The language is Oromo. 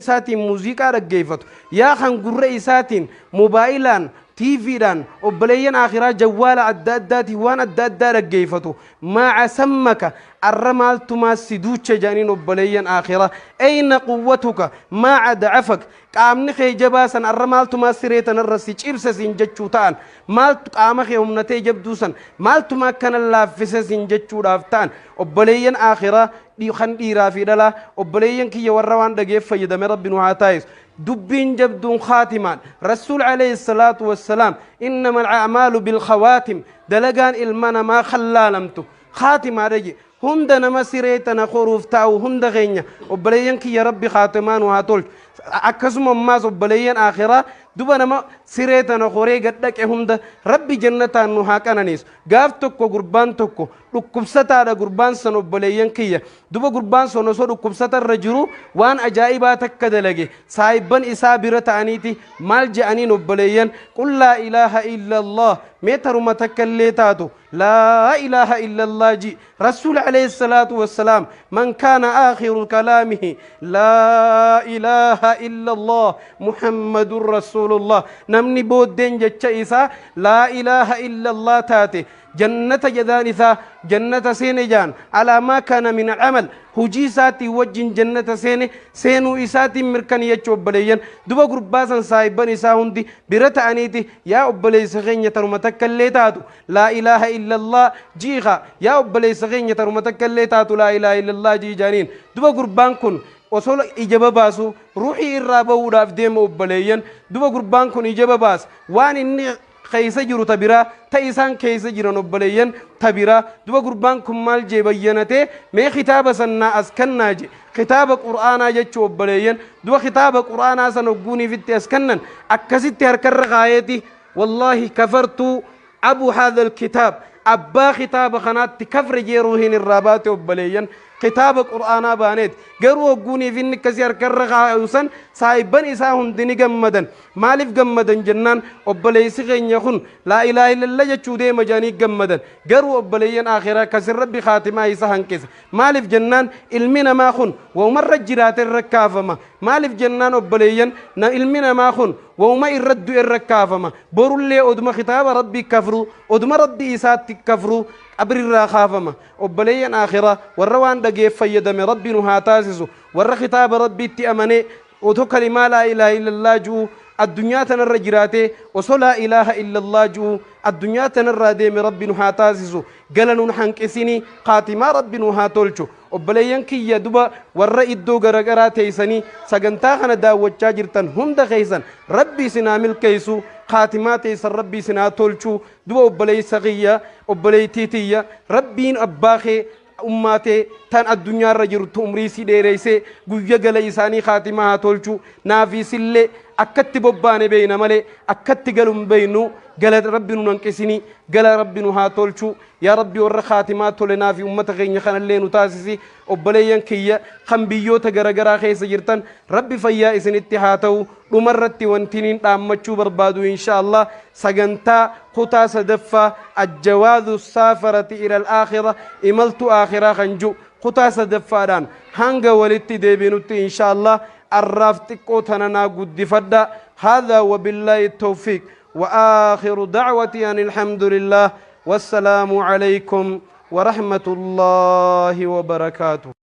Isaatiin muuziqaa dhaggeeffatu, yaa kan gurra isaatiin mobaayilaan, tiiviidhaan, obboleeyyan aakhiraa, jawwaala adda addaatiin waan adda addaa dhaggeeffatu, maa asammaka, arra maaltumaa si duuche jedhaniin obboleeyyan aakhiraa. Ayna quwwatuka, maa adcafak, qaamni kee jabaa san arra maaltumaa siree tanarra si cibse siin jechuu ta'an, maaltu qaama kee humnatee jabduu san maaltumaa akkana laaffise siin jechuudhaaf ta'an. Obboleeyyan aakhiraa kan dhiiraa fi dhalaa, obboleeyyan kiyya warra waan dhageef fayyadame Rabbi nu haa taayisu. Dubbiin jabduun khaatimaan. Rasuul alayhi salaatu wassalaam, innama al'amaalu bilkhawaatim, dalagaan ilma namaa khallaalamtu khaatimaadha je. Hunda nama siree tana koruuf taa'u hunda keenya, obboleeyyan kiyya, Rabbi khaatimaa nu haa tolchu. Akkasuma ammaas obboleeyyan aakhiraa, duba nama siree tana koree gad dhaqe hunda Rabbi jannataan nu haa qananiisu. Gaaf tokko gurbaan tokko dhukkubsataadha. Gurbaan san, obboleeyyan kiyya, duba gurbaan sun osoo dhukkubsata irra jiru waan ajaa'ibaa takka dalage. Saayibban isaa bira ta'aniiti maal je'aniin? Obboleeyyan, qul laa ilaaha illallah, mee taruma takka illee taatu laa ilaaha illallah ji. Rasuul alayhi salaatu wassalaam, man kaana aakhiru kalaamihi laa ilaaha illallah muhammadun rasuulullah, namni booddeen jecha isaa laa ilaaha illallah taate, jannata jadaan isaa jannata seene jaan. Alaa maa kaana min alcamal, hujii isaatiin wajjin jannata seene, seenuu isaatiin mirkani jechuu. Obboleeyyan, duba gurbaa san saahibban isaa hundi bira ta'aniiti, yaa obboleessa keenya, taruma takka illee taatu laa ilaaha illallah jiika, yaa obboleessa keenya, taruma takka illee taatu laa ilaaha illallah jii jaaniin. Duba gurbaan kun osoo ija babaasu ruuxii irraa bahuudhaaf deema. Obboleeyyan, duba gurbaan kun ija babaasa, waan inni keessa jiru ta biraa, ta isaan keessa jiran, obboleeyyan, ta biraa. Duba gurbaan kun maal jee? Bayyanatee, mee kitaaba sannaa as kennaa je, kitaaba Qur'aanaa jechuu. Obboleeyyan, duba kitaaba Qur'aanaa san hogguuniifitti as kennan, akkasitti harkarra kaayeeti, wallaahi kafartuu abu haadha alkitaab, abbaa kitaaba kanaatti kafre jee ruuhiin irraa baate. Obboleeyyan, kitaaba Qur'aanaa baaneet. Garuu hogguuniif inni akkasii harkarra kaayu san saayibban isaa hundi ni gammadan. Maaliif gammadan jennaan, obboleessi keenya kun laa ilaaha illallah jechuu deema jedhanii gammadan. Garuu obboleeyyan akhiraa, kasin Rabbi kaatimaa isa hanqise. Maaliif jennaan, ilmi namaa kun waumarra jiraate irra kaafama. Maaliif jennaan, obboleeyyan, ilmi namaa kun wauma irra du'e irra kaafama. Borullee oduma kitaaba Rabbii kafru, oduma Rabbii isaatti kafru qabrirraa kaafama. Obboleeyyan akhiraa, warra waan dhageef fayyadame Rabbi nu haa taasisu. Warra kitaaba Rabbiitti amanee otoo kalimaa laa ilaaha illallah ji'u addunyaa tanarra jiraatee, osoo laa ilaaha illallah ji'u addunyaa tanarraa deeme Rabbi nu haa taasisu. Gala nun hanqisinii, kaatimaa Rabbi nu haa tolchu. Obboleeyyan kiyya, duba warra iddoo garagaraa teeysanii sagantaa kana daawwachaa jirtan hunda keeysan Rabbi isin haa milkeessu, kaatimaa teessan Rabbi isin haa tolchu. Duba obboleeysa kiyya, obboleeytii tiyya, Rabbiin abbaa kee, ummaatee tan addunyaarra jirtu umrii si dheereessee guyya gala isaanii kaatimaa haa tolchu. Naafiisillee akkatti bobbaane beeyna malee akkatti galu hin beeynu. Gala Rabbi nu hanqisinii, gala Rabbi nu haa tolchu. Yaa Rabbi, warra kaatimaa tole naafi ummata keenya kanallee nu taasisi. Obboleeyyan kiyya kan biyyoota garagaraa keessa jirtan, Rabbi fayyaa isinitti haa ta'u. Dhumarratti wanti niin dhaammachuu barbaadu, insha Allah, sagantaa kutaa sadaffaa, ajjawaadu saafarati ila al-aakhira, imaltu aakhiraa kan jiru kutaa sadaffaadhaan hanga walitti deebinutti, insha Allah, arraaf xiqqoo tana naa guddifadha. Haadhaa wabillaahi tawfiiq وآخر دعوتي أن الحمد لله، والسلام عليكم ورحمة الله وبركاته.